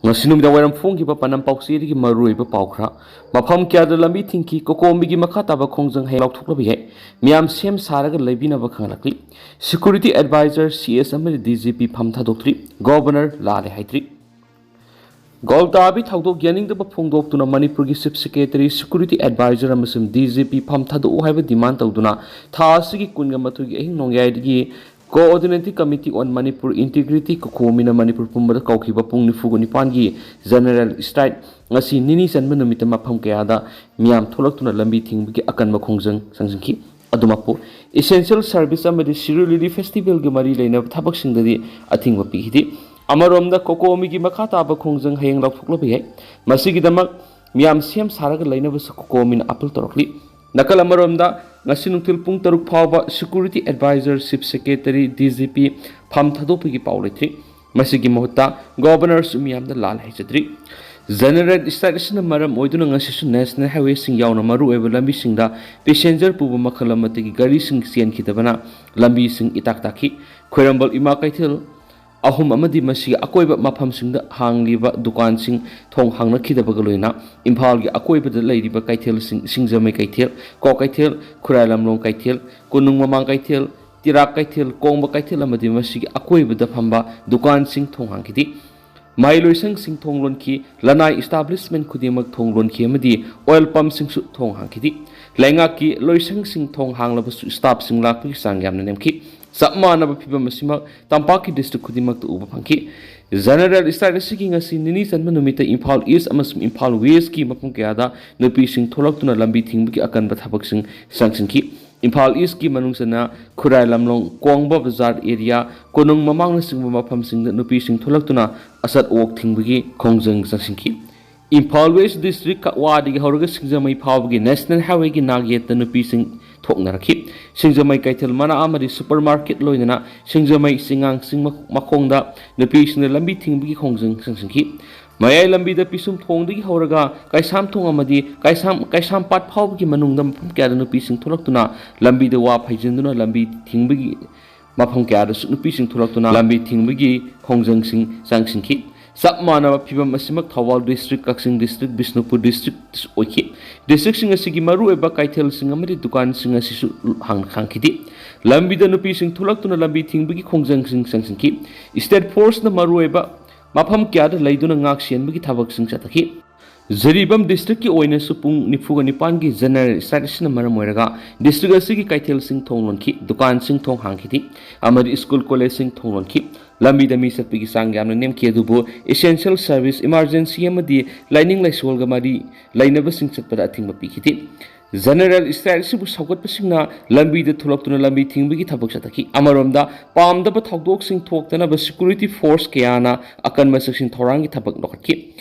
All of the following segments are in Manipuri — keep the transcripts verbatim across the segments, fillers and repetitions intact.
ꯉꯁꯤ ꯅꯨꯃꯤꯗꯥꯡ ꯋꯥꯏꯔꯝ ꯐꯣꯡꯈꯤꯕ ꯄꯥꯟꯗꯝ ꯄꯥꯎꯆꯦꯗꯒꯤ ꯃꯔꯨꯑꯣꯏꯕ ꯄꯥꯎ ꯈꯔ꯫ ꯃꯐꯝ ꯀꯌꯥꯗ ꯂꯝꯕꯤ ꯊꯤꯡꯈꯤ꯫ ꯀꯣꯀꯣꯃꯤꯒꯤ ꯃꯈꯥ ꯇꯥꯕ ꯈꯣꯡꯖꯪ ꯍꯌꯦꯡ ꯂꯥꯎꯊꯣꯛꯂꯕ ꯌꯥꯏ꯫ ꯃꯤꯌꯥꯝ ꯁꯦꯝ ꯁꯥꯔꯒ ꯂꯩꯕꯤꯅꯕ ꯈꯪꯍꯜꯂꯛꯂꯤ꯫ Security Advisor, C S ꯑꯃꯗꯤ D G P ꯐꯝ ꯊꯥꯗꯣꯛꯇ꯭ꯔꯤ꯫ Governor ꯂꯥꯜꯂꯦ ꯍꯥꯏꯗ꯭ꯔꯤ꯫ ꯒꯣꯜꯇꯥꯕꯤ ꯊꯧꯗꯣꯛ ꯌꯥꯅꯤꯡꯗꯕ ꯐꯣꯡꯗꯣꯛꯇꯨꯅ ꯃꯅꯤꯄꯨꯔꯒꯤ Chief Secretary, Security Advisor ꯑꯃꯁꯨꯡ D G P ꯐꯝ ꯊꯥꯗꯣꯛꯎ ꯍꯥꯏꯕ demand ꯇꯧꯗꯨꯅ ꯊꯥ ꯑꯁꯤꯒꯤ ꯀꯨꯟꯒ ꯃꯥꯊꯣꯏꯒꯤ ꯑꯍꯤꯡ ꯅꯣꯡꯌꯥꯏꯗꯒꯤ Coordinating Committee on Manipur Integrity, ꯀꯣꯀꯣꯃꯤꯅ Manipur ꯄꯨꯝꯕꯗ ꯀꯧꯈꯤꯕ ꯄꯨꯡ ꯅꯤꯐꯨꯒ ꯅꯤꯄꯥꯟꯒꯤ general strike ꯉꯁꯤ ꯅꯤꯅꯤ ꯆꯟꯕ ꯅꯨꯃꯤꯠꯇ ꯃꯐꯝ ꯀꯌꯥꯗ ꯃꯤꯌꯥꯝ ꯊꯣꯛꯂꯛꯇꯨꯅ ꯂꯝꯕꯤ ꯊꯤꯡꯕꯒꯤ ꯑꯀꯟꯕ ꯈꯣꯡꯖꯪ ꯆꯪꯁꯤꯟꯈꯤ꯫ ꯑꯗꯨꯃꯛꯄꯨ essential service ꯑꯃꯗꯤ Shirui Lily Festivalꯒ ꯃꯔꯤ ꯂꯩꯅꯕ ꯊꯕꯛꯁꯤꯡꯗꯗꯤ ꯑꯊꯤꯡꯕ ꯄꯤꯈꯤꯗꯦ꯫ ꯑꯃꯔꯣꯝꯗ ꯀꯣꯀꯣꯃꯤꯒꯤ ꯃꯈꯥ ꯇꯥꯕ ꯈꯣꯡꯖꯪ ꯍꯌꯦꯡ ꯂꯥꯎꯊꯣꯛꯂꯕ ꯌꯥꯏ꯫ ꯃꯁꯤꯒꯤꯗꯃꯛ ꯃꯤꯌꯥꯝ ꯁꯦꯝ ꯁꯥꯔꯒ ꯂꯩꯅꯕꯁꯨ ꯀꯣꯀꯣꯃꯤꯅ appeal ꯇꯧꯔꯛꯂꯤ꯫ ꯅꯥꯀꯜ ꯑꯃꯔꯣꯝꯗ ꯉꯁꯤ ꯅꯨꯡꯊꯤꯜ ꯄꯨꯡ ꯇꯔꯨꯛ ꯐꯥꯎꯕ Security Advisor, Chief Secretary, D G P ꯐꯝ ꯊꯥꯗꯣꯛꯄꯒꯤ ꯄꯥꯎ ꯂꯩꯇ꯭ꯔꯤ꯫ ꯃꯁꯤꯒꯤ ꯃꯍꯨꯠꯇ Governorꯁꯨ ꯃꯤꯌꯥꯝꯗ ꯂꯥꯜ ꯍꯥꯏꯖꯗ꯭ꯔꯤ꯫ General strike ꯑꯁꯤꯅ ꯃꯔꯝ ꯑꯣꯏꯗꯨꯅ ꯉꯁꯤꯁꯨ National Highwayꯁꯤꯡ ꯌꯥꯎꯅ ꯃꯔꯨꯑꯣꯏꯕ ꯂꯝꯕꯤꯁꯤꯡꯗ passenger ꯄꯨꯕ ꯃꯈꯜ ꯑꯃꯠꯇꯒꯤ ꯒꯥꯔꯤꯁꯤꯡ ꯆꯦꯟꯈꯤꯗꯕꯅ ꯂꯝꯕꯤꯁꯤꯡ ꯏꯇꯥꯛ ꯇꯥꯛꯈꯤ꯫ ꯈ꯭ꯋꯥꯏꯔꯝꯕꯟ ꯏꯃꯥ ꯀꯩꯊꯦꯜ ꯑꯍꯨꯝ ꯑꯃꯗꯤ ꯃꯁꯤꯒꯤ ꯑꯀꯣꯏꯕ ꯃꯐꯝꯁꯤꯡꯗ ꯍꯥꯡꯂꯤꯕ ꯗꯨꯀꯥꯟꯁꯤꯡ ꯊꯣꯡ ꯍꯥꯡꯅꯈꯤꯗꯕꯒ ꯂꯣꯏꯅꯅ ꯏꯝꯐꯥꯜꯒꯤ ꯑꯀꯣꯏꯕꯗ ꯂꯩꯔꯤꯕ ꯀꯩꯊꯦꯜꯁꯤꯡ, ꯁꯤꯡꯖꯃꯩ ꯀꯩꯊꯦꯜ, ꯀ꯭ꯋꯥꯀꯩꯊꯦꯜ, ꯈꯨꯔꯥꯏ ꯂꯝꯂꯣꯡ ꯀꯩꯊꯦꯜ, ꯀꯣꯅꯨꯡ ꯃꯃꯥꯡ ꯀꯩꯊꯦꯜ, ꯇꯤꯔꯥꯛ ꯀꯩꯊꯦꯜ, ꯀꯣꯡꯕ ꯀꯩꯊꯦꯜ ꯑꯃꯗꯤ ꯃꯁꯤꯒꯤ ꯑꯀꯣꯏꯕꯗ ꯐꯝꯕ ꯗꯨꯀꯥꯟꯁꯤꯡ ꯊꯣꯡ ꯍꯥꯡꯈꯤꯗꯦ꯫ ꯃꯍꯩꯂꯣꯏꯁꯪꯁꯤꯡ ꯊꯣꯡ ꯂꯣꯟꯈꯤ, ꯂꯅꯥꯏ establishment ꯈꯨꯗꯤꯡꯃꯛ ꯊꯣꯡ ꯂꯣꯟꯈꯤ ꯑꯃꯗꯤ oil pumpꯁꯤꯡꯁꯨ ꯊꯣꯡ ꯍꯥꯡꯈꯤꯗꯦ꯫ ꯂꯩꯉꯥꯛꯀꯤ ꯂꯣꯏꯁꯪꯁꯤꯡ ꯊꯣꯡ ꯍꯥꯡꯂꯕꯁꯨ staffꯁꯤꯡ ꯂꯥꯛꯄꯒꯤ ꯆꯥꯡ ꯌꯥꯝꯅ ꯅꯦꯝꯈꯤ꯫ ꯆꯞ ꯃꯥꯟꯅꯕ ꯐꯤꯚꯝ ꯑꯁꯤꯃꯛ ꯇꯝꯄꯥꯛꯀꯤ district ꯈꯨꯗꯤꯡꯃꯛꯇ ꯎꯕ ꯐꯪꯈꯤ꯫ General strike ꯑꯁꯤꯒꯤ ꯉꯁꯤ ꯅꯤꯅꯤ ꯆꯟꯕ ꯅꯨꯃꯤꯠꯇ ꯏꯝꯐꯥꯜ East ꯑꯃꯁꯨꯡ ꯏꯝꯐꯥꯜ Westꯀꯤ ꯃꯐꯝ ꯀꯌꯥꯗ ꯅꯨꯄꯤꯁꯤꯡ ꯊꯣꯛꯂꯛꯇꯨꯅ ꯂꯝꯕꯤ ꯊꯤꯡꯕꯒꯤ ꯑꯀꯟꯕ ꯊꯕꯛꯁꯤꯡ ꯆꯪꯁꯤꯟꯈꯤ꯫ ꯏꯝꯐꯥꯜ Eastꯀꯤ ꯃꯅꯨꯡ ꯆꯟꯅ ꯈꯨꯔꯥꯏ ꯂꯝꯂꯣꯡ, ꯀꯣꯡꯕ ꯕꯖꯥꯔ area, ꯀꯣꯅꯨꯡ ꯃꯃꯥꯡꯅꯆꯤꯡꯕ ꯃꯐꯝꯁꯤꯡꯗ ꯅꯨꯄꯤꯁꯤꯡ ꯊꯣꯛꯂꯛꯇꯨꯅ ꯑꯆꯠ ꯑꯋꯣꯛ ꯊꯤꯡꯕꯒꯤ ꯈꯣꯡꯖꯪ ꯆꯪꯁꯤꯟꯈꯤ꯫ ꯏꯝꯐꯥꯜ West district ꯀꯛꯋꯥꯗꯒꯤ ꯍꯧꯔꯒ ꯁꯤꯡꯖꯃꯩ ꯐꯥꯎꯕꯒꯤ National Highwayꯒꯤ ꯅꯥꯛꯌꯦꯠꯇ ꯅꯨꯄꯤꯁꯤꯡ ꯊꯣꯛꯅꯔꯛꯈꯤ꯫ ꯁꯤꯡꯖꯃꯩ ꯀꯩꯊꯦꯜ ꯃꯅꯥ ꯑꯃꯗꯤ supermarket ꯂꯣꯏꯅꯅ ꯁꯤꯡꯖꯃꯩ ꯆꯤꯉꯥꯡ ꯆꯤꯡ ꯃꯈꯣꯡꯗ ꯅꯨꯄꯤꯁꯤꯡꯅ ꯂꯝꯕꯤ ꯊꯤꯡꯕꯒꯤ ꯈꯣꯡꯖꯪ ꯆꯪꯁꯤꯟꯈꯤ꯫ ꯃꯌꯥꯏ ꯂꯝꯕꯤꯗ ꯄꯤꯁꯨꯝꯊꯣꯡꯗꯒꯤ ꯍꯧꯔꯒ ꯀꯩꯁꯥꯝꯊꯣꯡ ꯑꯃꯗꯤ ꯀꯩꯁꯥꯝ-, ꯀꯩꯁꯥꯝꯄꯥꯠ ꯐꯥꯎꯕꯒꯤ ꯃꯅꯨꯡꯗ ꯃꯐꯝ ꯀꯌꯥꯗ ꯅꯨꯄꯤꯁꯤꯡ ꯊꯣꯛꯂꯛꯇꯨꯅ ꯂꯝꯕꯤꯗ ꯋꯥ ꯐꯩꯖꯤꯟꯗꯨꯅ ꯂꯝꯕꯤ ꯊꯤꯡꯕꯒꯤ ꯃꯐꯝ ꯀꯌꯥꯗꯁꯨ ꯅꯨꯄꯤꯁꯤꯡ ꯊꯣꯛꯂꯛꯇꯨꯅ ꯂꯝꯕꯤ ꯊꯤꯡꯕꯒꯤ ꯈꯣꯡꯖꯪꯁꯤꯡ ꯆꯪꯁꯤꯟꯈꯤ꯫ ꯆꯞ ꯃꯥꯟꯅꯕ ꯐꯤꯚꯝ ꯑꯁꯤꯃꯛ ꯊꯧꯕꯥꯜ ꯗꯤꯁꯇ꯭ꯔꯤꯛ, ꯀꯛꯆꯤꯡ ꯗꯤꯁꯇ꯭ꯔꯤꯛ, ꯕꯤꯁꯅꯨꯄꯨꯔ ꯗꯤꯁꯇ꯭ꯔꯤꯛꯇꯁꯨ ꯑꯣꯏꯈꯤ꯫ ꯗꯤꯁꯇ꯭ꯔꯤꯛꯁꯤꯡ ꯑꯁꯤꯒꯤ ꯃꯔꯨꯑꯣꯏꯕ ꯀꯩꯊꯦꯜꯁꯤꯡ ꯑꯃꯗꯤ ꯗꯨꯀꯥꯟꯁꯤꯡ ꯑꯁꯤꯁꯨ ꯍꯥꯡ-, ꯍꯥꯡꯈꯤꯗꯦ꯫ ꯂꯝꯕꯤꯗ ꯅꯨꯄꯤꯁꯤꯡ ꯊꯣꯛꯂꯛꯇꯨꯅ ꯂꯝꯕꯤ ꯊꯤꯡꯕꯒꯤ ꯈꯣꯡꯖꯪꯁꯤꯡ ꯆꯪꯁꯤꯟꯈꯤ꯫ ꯁ꯭ꯇꯦꯠ ꯐꯣꯔꯁꯅ ꯃꯔꯨꯑꯣꯏꯕ ꯃꯐꯝ ꯀꯌꯥꯗ ꯂꯩꯗꯨꯅ ꯉꯥꯛ ꯁꯦꯟꯕꯒꯤ ꯊꯕꯛꯁꯤꯡ ꯆꯠꯊꯈꯤ꯫ ꯖꯤꯔꯤꯕꯥꯝ ꯗꯤꯁꯇ꯭ꯔꯤꯛꯀꯤ ꯑꯣꯏꯅꯁꯨ ꯄꯨꯡ ꯅꯤꯐꯨꯒ ꯅꯤꯄꯥꯟꯒꯤ ꯖꯦꯅꯔꯦꯜ ꯁ꯭ꯇ꯭ꯔꯥꯏꯛ ꯑꯁꯤꯅ ꯃꯔꯝ ꯑꯣꯏꯔꯒ ꯗꯤꯁꯇ꯭ꯔꯤꯛ ꯑꯁꯤꯒꯤ ꯀꯩꯊꯦꯜꯁꯤꯡ ꯊꯣꯡ ꯂꯣꯟꯈꯤ, ꯗꯨꯀꯥꯟꯁꯤꯡ ꯊꯣꯡ ꯍꯥꯡꯈꯤꯗꯦ ꯑꯃꯗꯤ ꯁ꯭ꯀꯨꯜ ꯀꯣꯂꯦꯖꯁꯤꯡ ꯊꯣꯡ ꯂꯣꯟꯈꯤ꯫ ꯂꯝꯕꯤꯗ ꯃꯤ ꯆꯠꯄꯒꯤ ꯆꯥꯡ ꯌꯥꯝꯅ ꯅꯦꯝꯈꯤ, ꯑꯗꯨꯕꯨ essential service, emergency ꯑꯃꯗꯤ ꯂꯥꯏꯅꯤꯡ ꯂꯥꯏꯁꯣꯜꯒ ꯃꯔꯤ ꯂꯩꯅꯕꯁꯤꯡ ꯆꯠꯄꯗ ꯑꯊꯤꯡꯕ ꯄꯤꯈꯤꯗꯦ꯫ ꯖꯦꯅꯔꯦꯜ ꯁ꯭ꯇ꯭ꯔꯥꯏꯛ ꯑꯁꯤꯕꯨ ꯁꯧꯒꯠꯄꯁꯤꯡꯅ ꯂꯝꯕꯤꯗ ꯊꯣꯛꯂꯛꯇꯨꯅ ꯂꯝꯕꯤ ꯊꯤꯡꯕꯒꯤ ꯊꯕꯛ ꯆꯠꯊꯈꯤ꯫ ꯑꯃꯔꯣꯝꯗ, ꯄꯥꯝꯗꯕ ꯊꯧꯗꯣꯛꯁꯤꯡ ꯊꯣꯛꯇꯅꯕ ꯁꯦꯀ꯭ꯌꯨꯔꯤꯇꯤ ꯐꯣꯔꯁ ꯀꯌꯥꯅ ꯑꯀꯟꯕ ꯆꯦꯛꯁꯤꯟ ꯊꯧꯔꯥꯡꯒꯤ ꯊꯕꯛ ꯂꯧꯈꯠꯈꯤ꯫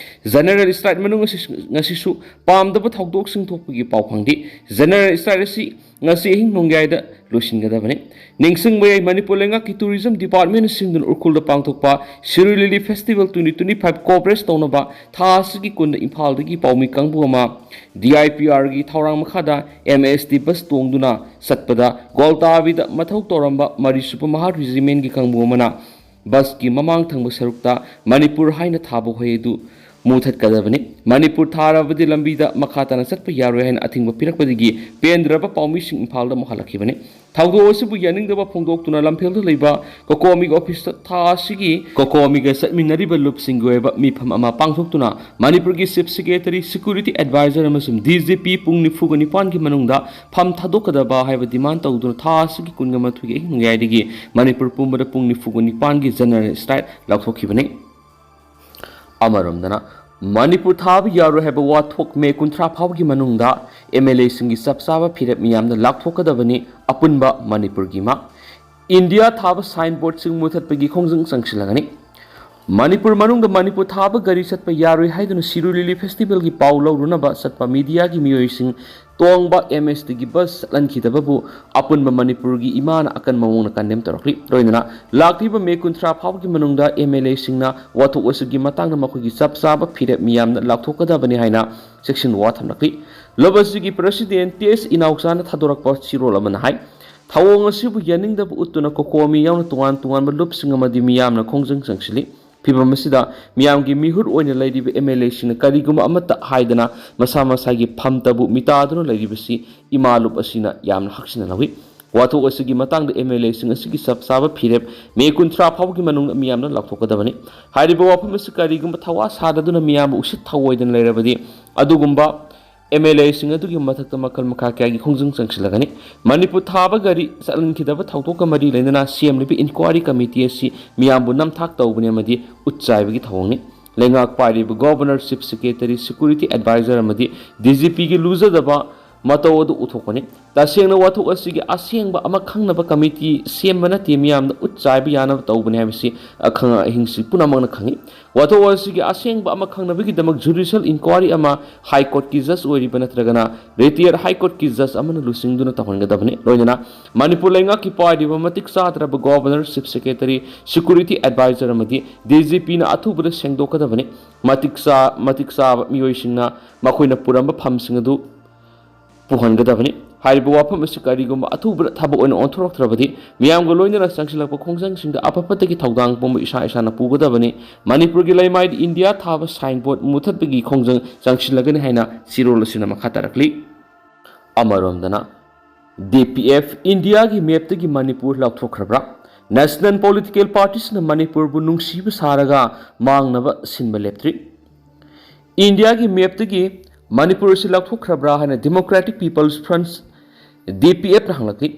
ꯖꯦꯅꯔꯦꯜ ꯁ꯭ꯇ꯭ꯔꯥꯏꯛ ꯃꯅꯨꯡ ꯑꯁꯤ ꯉꯁꯤꯁꯨ ꯄꯥꯝꯗꯕ ꯊꯧꯗꯣꯛꯁꯤꯡ ꯊꯣꯛꯄꯒꯤ ꯄꯥꯎ ꯐꯪꯗꯦ꯫ ꯖꯦꯅꯔꯦꯜ ꯁ꯭ꯇ꯭ꯔꯥꯏꯛ ꯑꯁꯤ ꯉꯁꯤ ꯑꯍꯤꯡ ꯅꯣꯡꯌꯥꯏꯗ ꯂꯣꯏꯁꯤꯟꯒꯗꯕꯅꯤ꯫ ꯅꯤꯡꯁꯤꯡꯕ ꯌꯥꯏ, ꯃꯅꯤꯄꯨꯔ ꯂꯩꯉꯥꯛꯀꯤ ꯇꯨꯔꯤꯖꯝ ꯗꯤꯄꯥꯔꯠꯃꯦꯟꯅ ꯁꯤꯟꯗꯨꯅ ꯎꯈ꯭ꯔꯨꯜꯗ ꯄꯥꯡꯊꯣꯛꯄ Shirui lily festival twenty twenty five coverage ꯇꯧꯅꯕ ꯊꯥ ꯑꯁꯤꯒꯤ ꯀꯨꯟꯗ ꯏꯝꯐꯥꯜꯗꯒꯤ ꯄꯥꯎꯃꯤ ꯀꯥꯡꯕꯨ ꯑꯃ ꯗꯤ ꯑꯥꯏ ꯄꯤ ꯑꯥꯔꯒꯤ ꯊꯧꯔꯥꯡ ꯃꯈꯥꯗ ꯑꯦꯝ ꯑꯦꯁ ꯇꯤ ꯕꯁ ꯇꯣꯡꯗꯨꯅ ꯆꯠꯄꯗ ꯒꯣꯜꯇꯥꯕꯤꯗ ꯃꯊꯧ ꯇꯧꯔꯝꯕ ꯃꯔꯤꯁꯨꯕ ꯃꯍꯥ ꯔꯦꯖꯤꯃꯦꯟꯒꯤ ꯀꯥꯡꯕꯨ ꯑꯃꯅ ꯕꯁꯀꯤ ꯃꯃꯥꯡ ꯊꯪꯕ ꯁꯔꯨꯛꯇ ꯃꯅꯤꯄꯨꯔ ꯍꯥꯏꯅ ꯊꯥꯕ ꯍꯣꯏ ꯑꯗꯨ ꯃꯨꯊꯠꯀꯗꯕꯅꯤ꯫ ꯃꯅꯤꯄꯨꯔ ꯊꯥꯔꯕꯗꯤ ꯂꯝꯕꯤꯗ ꯃꯈꯥ ꯇꯥꯅ ꯆꯠꯄ ꯌꯥꯔꯣꯏ ꯍꯥꯏꯅ ꯑꯊꯤꯡꯕ ꯄꯤꯔꯛꯄꯗꯒꯤ ꯄꯦꯟꯗ꯭ꯔꯕ ꯄꯥꯎꯃꯤꯁꯤꯡ ꯏꯝꯐꯥꯜꯗ ꯑꯃꯨꯛ ꯍꯜꯂꯛꯈꯤꯕꯅꯤ꯫ ꯊꯧꯗꯣꯛ ꯑꯁꯤꯕꯨ ꯌꯥꯅꯤꯡꯗꯕ ꯐꯣꯡꯗꯣꯛꯇꯨꯅ ꯂꯝꯐꯦꯜꯗ ꯂꯩꯕ ꯀꯣꯀꯣꯃꯤꯒꯤ ꯑꯣꯐꯤꯁꯇ ꯊꯥ ꯑꯁꯤꯒꯤ ꯀꯣꯀꯣꯃꯤꯒ ꯆꯠꯃꯤꯟꯅꯔꯤꯕ ꯂꯨꯞꯁꯤꯡꯒꯤ ꯑꯣꯏꯕ ꯃꯤꯐꯝ ꯑꯃ ꯄꯥꯡꯊꯣꯛꯇꯨꯅ ꯃꯅꯤꯄꯨꯔꯒꯤ ꯆꯤꯐ ꯁꯦꯀ꯭ꯔꯦꯇꯔꯤ, ꯁꯦꯀ꯭ꯌꯨꯔꯤꯇꯤ ꯑꯦꯗꯚꯥꯏꯖꯔ ꯑꯃꯁꯨꯡ ꯗꯤ ꯖꯤ ꯄꯤ ꯄꯨꯡ ꯅꯤꯐꯨꯒ ꯅꯤꯄꯥꯟꯒꯤ ꯃꯅꯨꯡꯗ ꯐꯝ ꯊꯥꯗꯣꯛꯀꯗꯕ ꯍꯥꯏꯕ ꯗꯤꯃꯥꯟ ꯇꯧꯗꯨꯅ ꯊꯥ ꯑꯁꯤꯒꯤ ꯀꯨꯟꯒ ꯃꯥꯊꯣꯏꯒꯤ ꯑꯍꯤꯡ ꯅꯣꯡꯌꯥꯏꯗꯒꯤ ꯃꯅꯤꯄꯨꯔ ꯄꯨꯝꯕꯗ ꯄꯨꯡ ꯅꯤꯐꯨꯒ ꯅꯤꯄꯥꯟꯒꯤ ꯖꯦꯅꯔꯦꯜ ꯁ꯭ꯇ꯭ꯔꯥꯏꯛ ꯂꯥꯎꯊꯣꯛꯈꯤꯕꯅꯤ꯫ ꯑꯃꯔꯣꯝꯗꯅ, ꯃꯅꯤꯄꯨꯔ ꯊꯥꯕ ꯌꯥꯔꯣꯏ ꯍꯥꯏꯕ ꯋꯥꯊꯣꯛ ꯃꯦ ꯀꯨꯟꯊ꯭ꯔꯥ ꯐꯥꯎꯕꯒꯤ ꯃꯅꯨꯡꯗ ꯑꯦꯝ ꯑꯦꯜ ꯑꯦꯁꯤꯡꯒꯤ ꯆꯞ ꯆꯥꯕ ꯐꯤꯔꯦꯞ ꯃꯤꯌꯥꯝꯗ ꯂꯥꯎꯊꯣꯛꯀꯗꯕꯅꯤ꯫ ꯑꯄꯨꯟꯕ ꯃꯅꯤꯄꯨꯔꯒꯤ ꯃꯥ ꯏꯟꯗꯤꯌꯥ ꯊꯥꯕ ꯁꯥꯏꯟ ꯕꯣꯔꯗꯁꯤꯡ ꯃꯨꯊꯠꯄꯒꯤ ꯈꯣꯡꯖꯪ ꯆꯪꯁꯤꯜꯂꯒꯅꯤ꯫ ꯃꯅꯤꯄꯨꯔ ꯃꯅꯨꯡꯗ ꯃꯅꯤꯄꯨꯔ ꯊꯥꯕ ꯒꯥꯔꯤ ꯆꯠꯄ ꯌꯥꯔꯣꯏ ꯍꯥꯏꯗꯨꯅ ꯁꯤꯔꯣꯏ ꯂꯤꯂꯤ ꯐꯦꯁꯇꯤꯚꯦꯜꯒꯤ ꯄꯥꯎ ꯂꯧꯔꯨꯅꯕ ꯆꯠꯄ ꯃꯤꯗꯤꯌꯥꯒꯤ ꯃꯤꯑꯣꯏꯁꯤꯡ ꯇꯣꯡꯕ ꯑꯦꯝ ꯑꯦꯁ ꯇꯤꯒꯤ ꯕꯁ ꯆꯠꯍꯟꯈꯤꯗꯕꯕꯨ ꯑꯄꯨꯟꯕ ꯃꯅꯤꯄꯨꯔꯒꯤ ꯏꯃꯥꯅ ꯑꯀꯟꯕ ꯃꯑꯣꯡꯗ ꯀꯟꯗꯦꯝ ꯇꯧꯔꯛꯂꯤ꯫ ꯂꯣꯏꯅꯅ ꯂꯥꯛꯂꯤꯕ ꯃꯦ ꯀꯨꯟꯊ꯭ꯔꯥ ꯐꯥꯎꯕꯒꯤ ꯃꯅꯨꯡꯗ ꯑꯦꯝ ꯑꯦꯜ ꯑꯦꯁꯤꯡꯅ ꯋꯥꯊꯣꯛ ꯑꯁꯤꯒꯤ ꯃꯇꯥꯡꯗ ꯃꯈꯣꯏꯒꯤ ꯆꯞ ꯆꯥꯕ ꯐꯤꯔꯦꯞ ꯃꯤꯌꯥꯝꯅ ꯂꯥꯎꯊꯣꯛꯀꯗꯕꯅꯤ ꯍꯥꯏꯅ ꯆꯦꯛꯁꯤꯟ ꯋꯥ ꯊꯝꯂꯛꯂꯤ꯫ ꯂꯨꯞ ꯑꯁꯤꯒꯤ ꯄ꯭ꯔꯁꯤꯗꯦꯟ ꯇꯤ ꯑꯦꯁ ꯏꯅꯥꯎꯆꯥꯅ ꯊꯥꯗꯣꯔꯛꯄ ꯆꯦꯔꯣꯜ ꯑꯃꯅ ꯍꯥꯏ, ꯊꯧꯑꯣꯡ ꯑꯁꯤꯕꯨ ꯌꯥꯅꯤꯡꯗꯕ ꯎꯠꯇꯨꯅ ꯀꯣꯀꯣꯃꯤ ꯌꯥꯎꯅ ꯇꯣꯉꯥꯟ ꯇꯣꯉꯥꯟꯕ ꯂꯨꯞꯁꯤꯡ ꯑꯃꯗꯤ ꯃꯤꯌꯥꯝꯅ ꯈꯣꯡꯖꯪ ꯆꯪꯁꯤꯜꯂꯤ꯫ ꯐꯤꯚꯝ ꯑꯁꯤꯗ ꯃꯤꯌꯥꯝꯒꯤ ꯃꯤꯍꯨꯠ ꯑꯣꯏꯅ ꯂꯩꯔꯤꯕ ꯑꯦꯝ ꯑꯦꯜ ꯑꯦꯁꯤꯡꯅ ꯀꯔꯤꯒꯨꯝꯕ ꯑꯃꯠꯇ ꯍꯥꯏꯗꯅ ꯃꯁꯥ ꯃꯁꯥꯒꯤ ꯐꯝꯇꯕꯨ ꯃꯤꯇꯥꯗꯨꯅ ꯂꯩꯔꯤꯕꯁꯤ ꯏꯃꯥ ꯂꯨꯞ ꯑꯁꯤꯅ ꯌꯥꯝꯅ ꯍꯛꯁꯤꯟꯅ ꯂꯧꯏ꯫ ꯋꯥꯊꯣꯛ ꯑꯁꯤꯒꯤ ꯃꯇꯥꯡꯗ ꯑꯦꯝ ꯑꯦꯜ ꯑꯦꯁꯤꯡ ꯑꯁꯤꯒꯤ ꯆꯞ ꯆꯥꯕ ꯐꯤꯔꯦꯞ ꯃꯦ ꯀꯨꯟꯊ꯭ꯔꯥ ꯐꯥꯎꯕꯒꯤ ꯃꯅꯨꯡꯗ ꯃꯤꯌꯥꯝꯅ ꯂꯥꯎꯊꯣꯛꯀꯗꯕꯅꯤ꯫ ꯍꯥꯏꯔꯤꯕ ꯋꯥꯐꯝ ꯑꯁꯤ ꯀꯔꯤꯒꯨꯝꯕ ꯊꯋꯥ ꯁꯥꯗꯗꯨꯅ ꯃꯤꯌꯥꯝꯕꯨ ꯎꯁꯤꯠ ꯊꯑꯣꯏꯗꯅ ꯂꯩꯔꯕꯗꯤ ꯑꯗꯨꯒꯨꯝꯕ ꯑꯦꯝ ꯑꯦꯜ ꯑꯦꯁꯤꯡ ꯑꯗꯨꯒꯤ ꯃꯊꯛꯇ ꯃꯈꯜ ꯃꯈꯥ ꯀꯌꯥꯒꯤ ꯈꯣꯡꯖꯪ ꯆꯪꯁꯤꯜꯂꯒꯅꯤ꯫ ꯃꯅꯤꯄꯨꯔ ꯊꯥꯕ ꯒꯥꯔꯤ ꯆꯠꯍꯟꯈꯤꯗꯕ ꯊꯧꯗꯣꯛꯀ ꯃꯔꯤ ꯂꯩꯅꯅ ꯁꯦꯝꯂꯤꯕ ꯏꯟꯀ꯭ꯋꯥꯔꯤ ꯀꯃꯤꯇꯤ ꯑꯁꯤ ꯃꯤꯌꯥꯝꯕꯨ ꯅꯝꯊꯥꯛ ꯇꯧꯕꯅꯤ ꯑꯃꯗꯤ ꯎꯠꯆꯥꯏꯕꯒꯤ ꯊꯧꯑꯣꯡꯅꯤ꯫ ꯂꯩꯉꯥꯛ ꯄꯥꯏꯔꯤꯕ governor, chief secretary, security adviser ꯑꯃꯗꯤ ꯗꯤ ꯖꯤ ꯄꯤꯒꯤ ꯂꯨꯖꯗꯕ ꯃꯇꯧ ꯑꯗꯨ ꯎꯊꯣꯛꯄꯅꯤ꯫ ꯇꯁꯦꯡꯅ ꯋꯥꯊꯣꯛ ꯑꯁꯤꯒꯤ ꯑꯁꯦꯡꯕ ꯑꯃ ꯈꯪꯅꯕ ꯀꯃꯤꯇꯤ ꯁꯦꯝꯕ ꯅꯠꯇꯦ, ꯃꯤꯌꯥꯝꯗ ꯎꯠ ꯆꯥꯏꯕ ꯌꯥꯅꯕ ꯇꯧꯕꯅꯤ ꯍꯥꯏꯕꯁꯤ ꯑꯈꯪ ꯑꯍꯤꯡꯁꯤ ꯄꯨꯝꯅꯃꯛꯅ ꯈꯪꯏ꯫ ꯋꯥꯊꯣꯛ ꯑꯁꯤꯒꯤ ꯑꯁꯦꯡꯕ ꯑꯃ ꯈꯪꯅꯕꯒꯤꯗꯃꯛ ꯖꯨꯗꯤꯁꯤꯌꯦꯜ ꯏꯟꯀ꯭ꯋꯥꯔꯤ ꯑꯃ ꯍꯥꯏ ꯀꯣꯔꯠꯀꯤ ꯖꯖ ꯑꯣꯏꯔꯤꯕ ꯅꯠꯇ꯭ꯔꯒꯅ ꯔꯤꯇꯥꯌꯔ ꯍꯥꯏ ꯀꯣꯔꯠꯀꯤ ꯖꯖ ꯑꯃꯅ ꯂꯨꯆꯤꯡꯗꯨꯅ ꯇꯧꯍꯟꯒꯗꯕꯅꯤ꯫ ꯂꯣꯏꯅꯅ ꯃꯅꯤꯄꯨꯔ ꯂꯩꯉꯥꯛꯀꯤ ꯄꯥꯏꯔꯤꯕ ꯃꯇꯤꯛ ꯆꯥꯗ꯭ꯔꯕ governor, chief secretary, security adviser ꯑꯃꯗꯤ ꯗꯤ ꯖꯤ ꯄꯤꯅ ꯑꯊꯨꯕꯗ ꯁꯦꯡꯗꯣꯛꯀꯗꯕꯅꯤ꯫ ꯃꯇꯤꯛ ꯆꯥ-, ꯃꯇꯤꯛ ꯆꯥꯕ ꯃꯤꯑꯣꯏꯁꯤꯡꯅ ꯃꯈꯣꯏꯅ ꯄꯨꯔꯝꯕ ꯐꯝꯁꯤꯡ ꯑꯗꯨ ꯄꯨꯍꯟꯒꯗꯕꯅꯤ꯫ ꯍꯥꯏꯔꯤꯕ ꯋꯥꯐꯝ ꯑꯁꯤ ꯀꯔꯤꯒꯨꯝꯕ ꯑꯊꯨꯕꯗ ꯊꯕꯛ ꯑꯣꯏꯅ ꯑꯣꯟꯊꯣꯔꯛꯇ꯭ꯔꯕꯗꯤ ꯃꯤꯌꯥꯝꯒ ꯂꯣꯏꯅꯅ ꯆꯪꯁꯤꯜꯂꯛꯄ ꯈꯣꯡꯖꯪꯁꯤꯡꯗ ꯑꯐ ꯐꯠꯇꯒꯤ ꯊꯧꯗꯥꯡ ꯄꯨꯝꯕ ꯏꯁꯥ ꯏꯁꯥꯅ ꯄꯨꯒꯗꯕꯅꯤ꯫ ꯃꯅꯤꯄꯨꯔꯒꯤ ꯂꯩꯃꯥꯏꯗ ꯏꯟꯗꯤꯌꯥ ꯊꯥꯕ ꯁꯥꯏꯟꯕꯣꯔꯗ ꯃꯨꯊꯠꯄꯒꯤ ꯈꯣꯡꯖꯪ ꯆꯪꯁꯤꯜꯂꯒꯅꯤ ꯍꯥꯏꯅ ꯆꯦꯔꯣꯜ ꯑꯁꯤꯅ ꯃꯈꯥ ꯇꯥꯔꯛꯂꯤ꯫ ꯑꯃꯔꯣꯝꯗꯅ, ꯗꯤ ꯄꯤ ꯑꯦꯐ ꯏꯟꯗꯤꯌꯥꯒꯤ ꯃꯦꯞꯇꯒꯤ ꯃꯅꯤꯄꯨꯔ ꯂꯧꯊꯣꯛꯈ꯭ꯔꯕ꯭ꯔꯥ? ꯅꯦꯁꯅꯦꯜ ꯄꯣꯂꯤꯇꯤꯀꯦꯜ ꯄꯥꯔꯇꯤꯁꯤꯡꯅ ꯃꯅꯤꯄꯨꯔꯕꯨ ꯅꯨꯡꯁꯤꯕ ꯁꯥꯔꯒ ꯃꯥꯡꯅꯕ ꯁꯤꯟꯕ ꯂꯦꯞꯇ꯭ꯔꯤ꯫ ꯏꯟꯗꯤꯌꯥꯒꯤ ꯃꯦꯞꯇꯒꯤ ꯃꯅꯤꯄꯨꯔ ꯑꯁꯤ ꯂꯧꯊꯣꯛꯈ꯭ꯔꯕ꯭ꯔꯥ ꯍꯥꯏꯅ ꯗꯦꯃꯣꯀ꯭ꯔꯦꯇꯤꯛ ꯄꯤꯄꯜꯁ ꯐ꯭ꯔꯟꯠ, ꯗꯤ ꯄꯤ ꯑꯦꯐꯅ ꯍꯪꯂꯛꯂꯤ꯫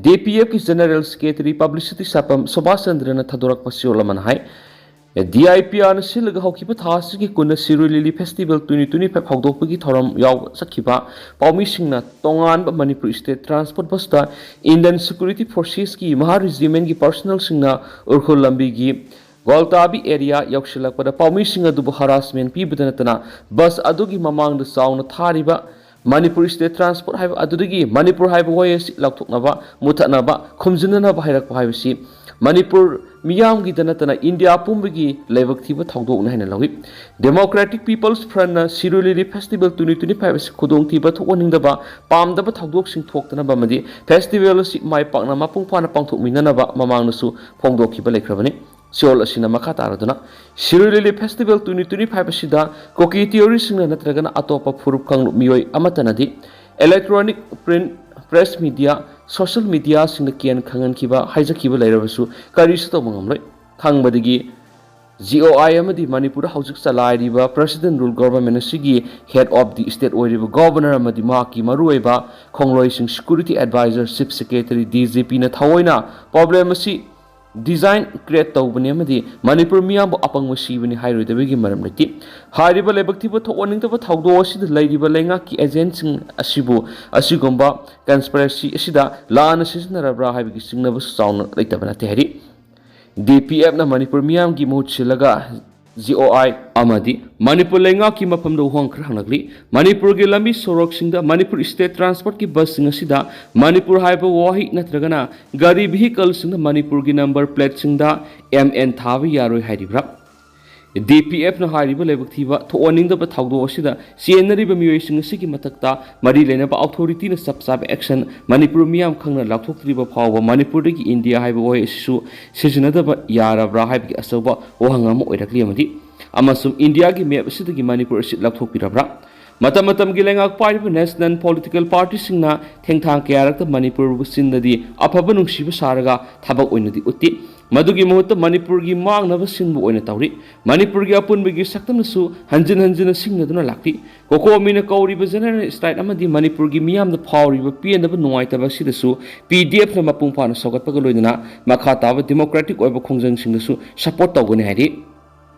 ꯗꯤ ꯄꯤ ꯑꯦꯐꯀꯤ ꯖꯦꯅꯔꯦꯜ ꯁꯦꯀ꯭ꯔꯦꯇꯔꯤ ꯄꯕ꯭ꯂꯤꯁꯤꯇꯤ ꯁꯥꯄꯝ ꯁꯨꯕꯥꯁ ꯆꯟꯗ꯭ꯔꯅ ꯊꯧꯗꯣꯔꯛꯄ ꯆꯦꯔꯣꯜ ꯑꯃꯅ ꯍꯥꯏ, ꯗꯤ ꯑꯥꯏ ꯄꯤ ꯑꯥꯔꯅ ꯁꯤꯜꯂꯒ ꯍꯧꯈꯤꯕ ꯊꯥ ꯑꯁꯤꯒꯤ ꯀꯨꯟꯗ ꯁꯤꯔꯣꯏ lily festival twenty twenty five ꯍꯧꯗꯣꯛꯄꯒꯤ ꯊꯧꯔꯝ ꯌꯥꯎꯕ ꯆꯠꯈꯤꯕ ꯄꯥꯎꯃꯤꯁꯤꯡꯅ ꯇꯣꯉꯥꯟꯕ ꯃꯅꯤꯄꯨꯔ ꯁ꯭ꯇꯦꯠ ꯇ꯭ꯔꯥꯟꯁꯄꯣꯔꯠ ꯕꯁꯇ ꯏꯟꯗꯤꯌꯟ ꯁꯦꯀ꯭ꯌꯨꯔꯤꯇꯤ ꯐꯣꯔꯁꯦꯁꯀꯤ ꯃꯍꯥ ꯔꯦꯖꯤꯃꯦꯟꯒꯤ ꯄꯔꯁꯅꯦꯜꯁꯤꯡꯅ ꯎꯈ꯭ꯔꯨꯜ ꯂꯝꯕꯤꯒꯤ ꯒꯣꯜꯇꯥꯕꯤ ꯑꯦꯔꯤꯌꯥ ꯌꯧꯁꯤꯜꯂꯛꯄꯗ ꯄꯥꯎꯃꯤꯁꯤꯡ ꯑꯗꯨꯕꯨ ꯍꯔꯥꯁꯃꯦꯟ ꯄꯤꯕꯗ ꯅꯠꯇꯅ ꯕꯁ ꯑꯗꯨꯒꯤ ꯃꯃꯥꯡꯗ ꯆꯥꯎꯅ ꯊꯥꯔꯤꯕ ꯃꯅꯤꯄꯨꯔ ꯁ꯭ꯇꯦꯠ ꯇ꯭ꯔꯥꯟꯁꯄꯣꯔꯠ ꯍꯥꯏꯕ ꯑꯗꯨꯗꯒꯤ ꯃꯅꯤꯄꯨꯔ ꯍꯥꯏꯕ ꯋꯥꯍꯩ ꯑꯁꯤ ꯂꯧꯊꯣꯛꯅꯕ, ꯃꯨꯊꯠꯅꯕ, ꯈꯨꯝꯖꯤꯟꯅꯅꯕ ꯍꯥꯏꯔꯛꯄ ꯍꯥꯏꯕꯁꯤ ꯃꯅꯤꯄꯨꯔ ꯃꯤꯌꯥꯝꯒꯤꯗ ꯅꯠꯇꯅ ꯏꯟꯗꯤꯌꯥ ꯄꯨꯝꯕꯒꯤ ꯂꯥꯏꯕꯛ ꯊꯤꯕ ꯊꯧꯗꯣꯛꯅꯤ ꯍꯥꯏꯅ ꯂꯧꯏ꯫ ꯗꯦꯃꯣꯀ꯭ꯔꯦꯇꯤꯛ ꯄꯤꯄꯜꯁ ꯐ꯭ꯔꯟꯠꯅ ꯁꯤꯔꯣꯏ lily festival twenty twenty five ꯑꯁꯤ ꯈꯨꯗꯣꯡꯊꯤꯕ ꯊꯣꯛꯍꯟꯅꯤꯡꯗꯕ, ꯄꯥꯝꯗꯕ ꯊꯧꯗꯣꯛꯁꯤꯡ ꯊꯣꯛꯇꯅꯕ ꯑꯃꯗꯤ ꯐꯦꯁꯇꯤꯚꯦꯜ ꯑꯁꯤ ꯃꯥꯏ ꯄꯥꯛꯅ ꯃꯄꯨꯡ ꯐꯥꯅ ꯄꯥꯡꯊꯣꯛꯃꯤꯟꯅꯅꯕ ꯃꯃꯥꯡꯗꯁꯨ ꯐꯣꯡꯗꯣꯛꯈꯤꯕ ꯂꯩꯈ꯭ꯔꯕꯅꯤ꯫ ꯁꯤꯑꯣꯜ ꯑꯁꯤꯅ ꯃꯈꯥ ꯇꯥꯔꯗꯨꯅ, ꯁꯤꯔꯣꯏ lily festival twenty twenty five ꯑꯁꯤꯗ ꯀꯨꯀꯤ ꯇꯤꯑꯣꯔꯤꯁꯁꯤꯡꯅ ꯅꯠꯇ꯭ꯔꯒꯅ ꯑꯇꯣꯞꯄ ꯐꯨꯔꯨꯞ ꯀꯥꯡꯂꯨꯞ ꯃꯤꯑꯣꯏ ꯑꯃꯠꯇꯅꯗꯤ electronic, print, press media, social mediaꯁꯤꯡꯗ ꯀꯦꯟ ꯈꯪꯍꯟꯈꯤꯕ, ꯍꯥꯏꯖꯈꯤꯕ ꯂꯩꯔꯕꯁꯨ ꯀꯔꯤꯁꯨ ꯇꯧꯕ ꯉꯝꯂꯣꯏ꯫ ꯊꯪꯕꯗꯒꯤ, ꯖꯤ ꯑꯣ ꯑꯥꯏ ꯑꯃꯗꯤ ꯃꯅꯤꯄꯨꯔꯗ ꯍꯧꯖꯤꯛ ꯆꯂꯥꯏꯔꯤꯕ President Rule Government ꯑꯁꯤꯒꯤ head of the state ꯑꯣꯏꯔꯤꯕ Governor ꯑꯃꯗꯤ ꯃꯍꯥꯛꯀꯤ ꯃꯔꯨꯑꯣꯏꯕ ꯈꯣꯡꯂꯣꯏꯁꯤꯡ, Security Advisor, Chief Secretary, D G Pꯅ ꯊꯑꯣꯏꯅ problem ꯑꯁꯤ design create ꯇꯧꯕꯅꯤ ꯑꯃꯗꯤ ꯃꯅꯤꯄꯨꯔ ꯃꯤꯌꯥꯝꯕꯨ ꯑꯄꯪꯕ ꯁꯤꯕꯅꯤ ꯍꯥꯏꯔꯣꯏꯗꯕꯒꯤ ꯃꯔꯝ ꯂꯩꯇꯦ꯫ ꯍꯥꯏꯔꯤꯕ ꯂꯥꯏꯕꯛ ꯊꯤꯕ ꯊꯣꯛꯍꯟꯅꯤꯡꯗꯕ ꯊꯧꯗꯣꯛ ꯑꯁꯤꯗ ꯂꯩꯔꯤꯕ ꯂꯩꯉꯥꯛꯀꯤ agentꯁꯤꯡ ꯑꯁꯤꯕꯨ ꯑꯁꯤꯒꯨꯝꯕ conspiracy ꯑꯁꯤꯗ ꯂꯥꯟꯅ ꯁꯤꯖꯤꯟꯅꯔꯕ꯭ꯔꯥ ꯍꯥꯏꯕꯒꯤ ꯆꯤꯡꯅꯕꯁꯨ ꯆꯥꯎꯅ ꯂꯩꯇꯕ ꯅꯠꯇꯦ ꯍꯥꯏꯔꯤ꯫ D P Fꯅ ꯃꯅꯤꯄꯨꯔ ꯃꯤꯌꯥꯝꯒꯤ ꯃꯍꯨꯠ ꯁꯤꯜꯂꯒ G O I ꯑꯃꯗꯤ ꯃꯅꯤꯄꯨꯔ ꯂꯩꯉꯥꯛꯀꯤ ꯃꯐꯝꯗ ꯋꯥꯍꯪ ꯈꯔ ꯍꯪꯂꯛꯂꯤ꯫ ꯃꯅꯤꯄꯨꯔꯒꯤ ꯂꯝꯕꯤ ꯁꯣꯔꯣꯛꯁꯤꯡꯗ ꯃꯅꯤꯄꯨꯔ state transportꯀꯤ busꯁꯤꯡ ꯑꯁꯤꯗ ꯃꯅꯤꯄꯨꯔ ꯍꯥꯏꯕ ꯋꯥꯍꯩ ꯅꯠꯇ꯭ꯔꯒꯅ ꯒꯥꯔꯤ vehicleꯁꯤꯡꯗ ꯃꯅꯤꯄꯨꯔꯒꯤ number plateꯁꯤꯡꯗ M N ꯊꯥꯕ ꯌꯥꯔꯣꯏ ꯍꯥꯏꯔꯤꯕ꯭ꯔꯥ? D P Fꯅ ꯍꯥꯏꯔꯤꯕ ꯂꯥꯏꯕꯛ ꯊꯤꯕ ꯊꯣꯛꯍꯟꯅꯤꯡꯗꯕ ꯊꯧꯗꯣꯛ ꯑꯁꯤꯗ ꯆꯦꯟꯅꯔꯤꯕ ꯃꯤꯑꯣꯏꯁꯤꯡ ꯑꯁꯤꯒꯤ ꯃꯊꯛꯇ ꯃꯔꯤ ꯂꯩꯅꯕ authorityꯅ ꯆꯞ ꯆꯥꯕ action ꯃꯅꯤꯄꯨꯔ ꯃꯤꯌꯥꯝ ꯈꯪꯅ ꯂꯥꯎꯊꯣꯛꯇ꯭ꯔꯤꯕ ꯐꯥꯎꯕ ꯃꯅꯤꯄꯨꯔꯗꯒꯤ ꯏꯟꯗꯤꯌꯥ ꯍꯥꯏꯕ ꯋꯥꯍꯩ ꯑꯁꯤꯁꯨ ꯁꯤꯖꯤꯟꯅꯗꯕ ꯌꯥꯔꯕ꯭ꯔꯥ ꯍꯥꯏꯕꯒꯤ ꯑꯆꯧꯕ ꯋꯥꯍꯪ ꯑꯃ ꯑꯣꯏꯔꯛꯂꯤ ꯑꯃꯗꯤ ꯑꯃꯁꯨꯡ ꯏꯟꯗꯤꯌꯥꯒꯤ map ꯑꯁꯤꯗꯒꯤ ꯃꯅꯤꯄꯨꯔ ꯑꯁꯤ ꯂꯧꯊꯣꯛꯄꯤꯔꯕ꯭ꯔꯥ? ꯃꯇꯝ ꯃꯇꯝꯒꯤ ꯂꯩꯉꯥꯛ ꯄꯥꯏꯔꯤꯕ national political partyꯁꯤꯡꯅ ꯊꯦꯡꯊꯥꯡ ꯀꯌꯥꯔꯛꯇ ꯃꯅꯤꯄꯨꯔꯕꯨ ꯆꯤꯟꯗꯗꯤ ꯑꯐꯕ ꯅꯨꯡꯁꯤꯕ ꯁꯥꯔꯒ ꯊꯕꯛ ꯑꯣꯏꯅꯗꯤ ꯎꯠꯇꯦ꯫ ꯃꯗꯨꯒꯤ ꯃꯍꯨꯠꯇ ꯃꯅꯤꯄꯨꯔꯒꯤ ꯃꯥꯡꯅꯕ ꯁꯤꯟꯕ ꯑꯣꯏꯅ ꯇꯧꯔꯤ꯫ ꯃꯅꯤꯄꯨꯔꯒꯤ ꯑꯄꯨꯟꯕꯒꯤ ꯁꯛꯇꯝꯅꯁꯨ ꯍꯟꯖꯤꯟ ꯍꯟꯖꯤꯟꯅ ꯁꯤꯡꯅꯗꯨꯅ ꯂꯥꯛꯂꯤ꯫ COCOMIꯅ ꯀꯧꯔꯤꯕ general strike ꯑꯃꯗꯤ ꯃꯅꯤꯄꯨꯔꯒꯤ ꯃꯤꯌꯥꯝꯗ ꯐꯥꯎꯔꯤꯕ ꯄꯦꯟꯗꯕ ꯅꯨꯡꯉꯥꯏꯇꯕ ꯑꯁꯤꯗꯁꯨ P D Fꯅ ꯃꯄꯨꯡ ꯐꯥꯅ ꯁꯧꯒꯠꯄꯒ ꯂꯣꯏꯅꯅ ꯃꯈꯥ ꯇꯥꯕ democratic ꯑꯣꯏꯕ ꯈꯣꯡꯖꯪꯁꯤꯡꯗꯁꯨ support ꯇꯧꯒꯅꯤ ꯍꯥꯏꯔꯤ꯫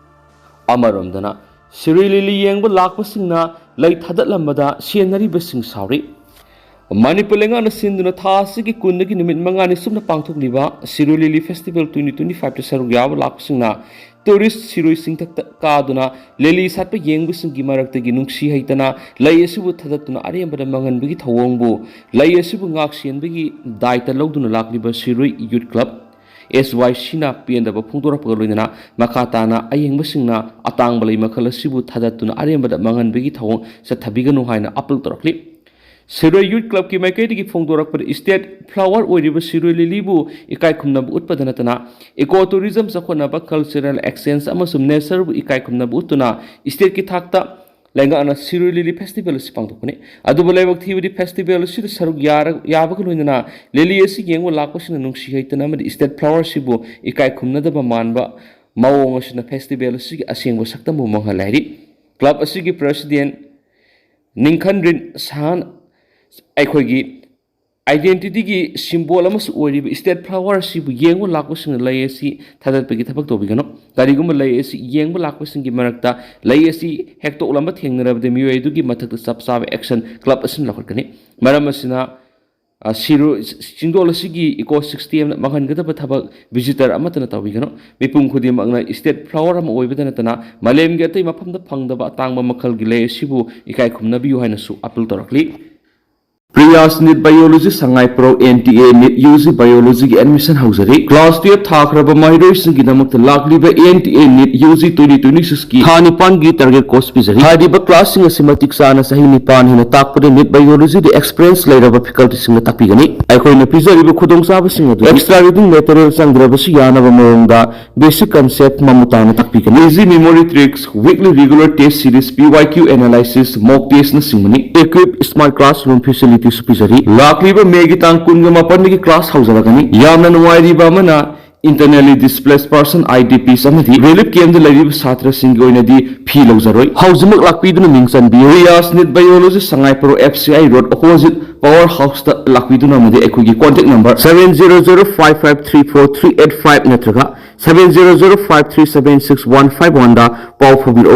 ꯑꯃꯔꯣꯝꯗꯅ, ꯁꯤꯔꯣꯏ ꯂꯤꯂꯤ ꯌꯦꯡꯕ ꯂꯥꯛꯄꯁꯤꯡꯅ ꯂꯩ ꯊꯥꯗꯠꯂꯝꯕꯗ ꯁꯦꯟꯅꯔꯤꯕꯁꯤꯡ ꯁꯥꯎꯔꯤ꯫ ꯃꯅꯤꯄꯨꯔ ꯂꯩꯉꯥꯛꯅ ꯁꯤꯟꯗꯨꯅ ꯊꯥ ꯑꯁꯤꯒꯤ ꯀꯨꯟꯗꯒꯤ ꯅꯨꯃꯤꯠ ꯃꯉꯥꯅꯤ ꯁꯨꯞꯅ ꯄꯥꯡꯊꯣꯛꯂꯤꯕ ꯁꯤꯔꯣꯏ ꯂꯤꯂꯤ festival twenty twenty fiveꯇ ꯁꯔꯨꯛ ꯌꯥꯕ ꯂꯥꯛꯄꯁꯤꯡꯅ tourist ꯁꯤꯔꯣꯏ ꯆꯤꯡꯊꯛꯇ ꯀꯥꯗꯨꯅ ꯂꯤꯂꯤ ꯁꯥꯠꯄ ꯌꯦꯡꯕꯁꯤꯡꯒꯤ ꯃꯔꯛꯇꯒꯤ ꯅꯨꯡꯁꯤ ꯍꯩꯇꯅ ꯂꯩ ꯑꯁꯤꯕꯨ ꯊꯥꯗꯠꯇꯨꯅ ꯑꯔꯦꯝꯕꯗ ꯃꯥꯡꯍꯟꯕꯒꯤ ꯊꯧꯑꯣꯡꯕꯨ ꯂꯩ ꯑꯁꯤꯕꯨ ꯉꯥꯛ ꯁꯦꯟꯕꯒꯤ ꯗꯥꯏꯇ ꯂꯧꯗꯨꯅ ꯂꯥꯛꯂꯤꯕ ꯁꯤꯔꯣꯏ Youth Club, S Y Cꯅ ꯄꯦꯟꯗꯕ ꯐꯣꯡꯗꯣꯔꯛꯄꯒ ꯂꯣꯏꯅꯅ ꯃꯈꯥ ꯇꯥꯅ ꯑꯌꯦꯡꯕꯁꯤꯡꯅ ꯑꯇꯥꯡꯕ ꯂꯩ ꯃꯈꯜ ꯑꯁꯤꯕꯨ ꯊꯥꯗꯠꯇꯨꯅ ꯑꯔꯦꯝꯕꯗ ꯃꯥꯡꯍꯟꯕꯒꯤ ꯊꯧꯑꯣꯡ ꯆꯠꯊꯕꯤꯒꯅꯨ ꯍꯥꯏꯅ appeal ꯇꯧꯔꯛꯂꯤ꯫ ꯁꯤꯔꯣꯏ ꯌꯨꯠ ꯀ꯭ꯂꯕꯀꯤ ꯃꯥꯏꯀꯩꯗꯒꯤ ꯐꯣꯡꯗꯣꯔꯛꯄꯗ, ꯏꯁꯇꯦꯠ ꯐ꯭ꯂꯥꯋꯔ ꯑꯣꯏꯔꯤꯕ ꯁꯤꯔꯣꯏ ꯂꯤꯂꯤꯕꯨ ꯏꯀꯥꯏ ꯈꯨꯝꯅꯕ ꯎꯠꯄꯗ ꯅꯠꯇꯅ, ꯏꯀꯣ ꯇꯨꯔꯤꯖꯝ ꯆꯥꯎꯈꯠꯅꯕ, ꯀꯜꯆꯔꯦꯜ ꯑꯦꯛꯁꯆꯦꯟꯖ ꯑꯃꯁꯨꯡ ꯅꯦꯆꯔꯕꯨ ꯏꯀꯥꯏ ꯈꯨꯝꯅꯕ ꯎꯠꯇꯨꯅ ꯏꯁꯇꯦꯠꯀꯤ ꯊꯥꯛꯇ ꯂꯩꯉꯥꯛꯅ ꯁꯤꯔꯣꯏ ꯂꯤꯂꯤ ꯐꯦꯁꯇꯤꯚꯦꯜ ꯑꯁꯤ ꯄꯥꯡꯊꯣꯛꯄꯅꯤ꯫ ꯑꯗꯨꯕꯨ ꯂꯥꯏꯕꯛ ꯊꯤꯕꯗꯤ, ꯐꯦꯁꯇꯤꯚꯦꯜ ꯑꯁꯤꯗ ꯁꯔꯨꯛ ꯌꯥꯔ-, ꯌꯥꯕꯒ ꯂꯣꯏꯅꯅ ꯂꯤꯂꯤ ꯑꯁꯤ ꯌꯦꯡꯕ ꯂꯥꯛꯄꯁꯤꯡꯅ ꯅꯨꯡꯁꯤ ꯍꯩꯇꯅ ꯑꯃꯗꯤ ꯏꯁꯇꯦꯠ ꯐ꯭ꯂꯥꯋꯔ ꯑꯁꯤꯕꯨ ꯏꯀꯥꯏ ꯈꯨꯝꯅꯗꯕ ꯃꯥꯟꯕ ꯃꯑꯣꯡ ꯑꯁꯤꯅ ꯐꯦꯁꯇꯤꯚꯦꯜ ꯑꯁꯤꯒꯤ ꯑꯁꯦꯡꯕ ꯁꯛꯇꯝꯕꯨ ꯃꯥꯡꯍꯜꯂꯦ ꯍꯥꯏꯔꯤ꯫ ꯀ꯭ꯂꯕ ꯑꯁꯤꯒꯤ ꯄ꯭ꯔꯦꯁꯤꯗꯦꯟ ꯅꯤꯡꯈꯟꯔꯤꯟ ꯁꯍꯥꯟ ꯑꯩꯈꯣꯏꯒꯤ ꯑꯥꯏꯗꯦꯟꯇꯤꯇꯤꯒꯤ ꯁꯤꯝꯕꯣꯜ ꯑꯃꯁꯨ ꯑꯣꯏꯔꯤꯕ ꯏꯁꯇꯦꯠ ꯐ꯭ꯂꯥꯋꯔ ꯑꯁꯤꯕꯨ ꯌꯦꯡꯕ ꯂꯥꯛꯄꯁꯤꯡꯅ ꯂꯩ ꯑꯁꯤ ꯊꯥꯗꯠꯄꯒꯤ ꯊꯕꯛ ꯇꯧꯕꯤꯒꯅꯨ꯫ ꯀꯔꯤꯒꯨꯝꯕ ꯂꯩ ꯑꯁꯤ ꯌꯦꯡꯕ ꯂꯥꯛꯄꯁꯤꯡꯒꯤ ꯃꯔꯛꯇ ꯂꯩ ꯑꯁꯤ ꯍꯦꯛꯇꯣꯛꯂꯝꯕ ꯊꯦꯡꯅꯔꯕꯗꯤ, ꯃꯤꯑꯣꯏ ꯑꯗꯨꯒꯤ ꯃꯊꯛꯇ ꯆꯞ ꯆꯥꯕ ꯑꯦꯛꯁꯟ ꯀ꯭ꯂꯕ ꯑꯁꯤꯅ ꯂꯧꯈꯠꯀꯅꯤ꯫ ꯃꯔꯝ ꯑꯁꯤꯅ, ꯑ, ꯁꯤꯔꯣ-, ꯆꯤꯡꯗꯣꯜ ꯑꯁꯤꯒꯤ ꯏꯀꯣ ꯁꯤꯁꯇꯦꯝꯅ ꯃꯥꯡꯍꯟꯒꯗꯕ ꯊꯕꯛ ꯚꯤꯖꯤꯇꯔ ꯑꯃꯠꯇꯅ ꯇꯧꯕꯤꯒꯅꯨ꯫ ꯃꯤꯄꯨꯝ ꯈꯨꯗꯤꯡꯃꯛꯅ ꯏꯁꯇꯦꯠ ꯐ꯭ꯂꯥꯋꯔ ꯑꯃ ꯑꯣꯏꯕꯗ ꯅꯠꯇꯅ, ꯃꯥꯂꯦꯝꯒꯤ ꯑꯇꯩ ꯃꯐꯝꯗ ꯐꯪꯗꯕ ꯑꯇꯥꯡꯕ ꯃꯈꯜꯒꯤ ꯂꯩ ꯑꯁꯤꯕꯨ ꯏꯀꯥꯏ ꯈꯨꯝꯅꯕꯤꯌꯨ ꯍꯥꯏꯅꯁꯨ ꯑꯄꯤꯜ ꯇꯧꯔꯛꯂꯤ꯫ Priyas NEET biology Sangaiprou N T A NEET U G ꯕꯥꯏꯑꯣꯂꯣꯖꯤꯒꯤ ꯑꯦꯗꯃꯤꯁꯟ ꯍꯧꯖꯔꯤ꯫ ꯀ꯭ꯂꯥꯁ ꯇꯨꯌꯦꯜꯞ ꯊꯥꯈ꯭ꯔꯕ ꯃꯍꯩꯔꯣꯏꯁꯤꯡꯒꯤꯗꯃꯛꯇ ꯂꯥꯛꯂꯤꯕ N T A NEET U G twenty twenty ꯁꯤꯛꯁꯀꯤ ꯊꯥ ꯅꯤꯄꯥꯟꯒꯤ ꯇꯥꯔꯒꯦꯠ ꯀꯣꯔꯁ ꯄꯤꯖꯔꯤ꯫ ꯍꯥꯏꯔꯤꯕ ꯀ꯭ꯂꯥꯁꯁꯤꯡ ꯑꯁꯤ ꯃꯇꯤꯛ ꯆꯥꯅ ꯆꯍꯤ ꯅꯤꯄꯥꯟ ꯍꯦꯟꯅ ꯇꯥꯛꯄꯗ ꯅꯤꯠ ꯕꯥꯏꯑꯣꯂꯣꯖꯤꯗ ꯑꯦꯛꯁꯄꯤꯔꯤꯌꯦꯟꯁ ꯂꯩꯔꯕ ꯐꯦꯀꯜꯇꯤꯁꯤꯡꯅ ꯇꯥꯛꯄꯤꯒꯅꯤ꯫ ꯑꯩꯈꯣꯏꯅ ꯄꯤꯖꯔꯤꯕ ꯈꯨꯗꯣꯡꯆꯥꯕꯁꯤꯡ ꯑꯗꯨ: ꯑꯦꯛꯁꯇ꯭ꯔꯥ ꯔꯤꯗꯤꯡ ꯃꯦꯇꯔꯤꯌꯦꯜ ꯆꯪꯗ꯭ꯔꯕꯁꯨ ꯌꯥꯅꯕ ꯃꯑꯣꯡꯗ ꯕꯦꯁꯤꯛ ꯀꯟꯁꯦꯞ ꯃꯃꯨꯠ ꯇꯥꯅ ꯇꯥꯛꯄꯤꯒꯅꯤ꯫ Easy memory tricks, weekly regular test series, P Y Q analysis, mock ꯇꯦꯁꯅꯆꯤꯡꯕꯅꯤ꯫ ꯏꯀ꯭ꯋꯤꯞ ꯁ꯭ꯃꯥꯔꯠ ꯀ꯭ꯂꯥꯁꯔꯨꯝ ꯐꯦꯁꯤꯂꯤꯇꯤꯁꯨ ꯄꯤꯖꯔꯤ꯫ ꯂꯥꯛꯂꯤꯕ ꯃꯦꯒꯤ ꯇꯥꯡ ꯀꯨꯟꯒ ꯃꯥꯄꯟꯗꯒꯤ ꯀ꯭ꯂꯥꯁ ꯍꯧꯖꯔꯒꯅꯤ꯫ ꯌꯥꯝꯅ ꯅꯨꯡꯉꯥꯏꯔꯤꯕ ꯑꯃꯅ, internally displaced person, I D Ps, ꯑꯃꯗꯤ ꯔꯤꯂꯤꯐ ꯀꯦꯝꯞꯇ ꯂꯩꯔꯤꯕ ꯁꯥꯇ꯭ꯔꯁꯤꯡꯒꯤ ꯑꯣꯏꯅꯗꯤ ꯐꯤ ꯂꯧꯖꯔꯣꯏ꯫ ꯍꯧꯖꯤꯛꯃꯛ ꯂꯥꯛꯄꯤꯗꯨꯅ ꯃꯤꯡ ꯆꯟꯕꯤꯌꯨ꯫ Priyas NEET biology, Sangaiprou, F C I road, opposite power ꯍꯥꯎꯁꯇ ꯂꯥꯛꯄꯤꯗꯨꯅ, ꯑꯃꯗꯤ ꯑꯩꯈꯣꯏꯒꯤ contact number seven zero zero five five three four three eight five ꯅꯠꯇ꯭ꯔꯒ seven zero zero five three seven six one five one ꯗ ꯄꯥꯎ ꯐꯥꯎꯕꯤꯔꯛꯎ꯫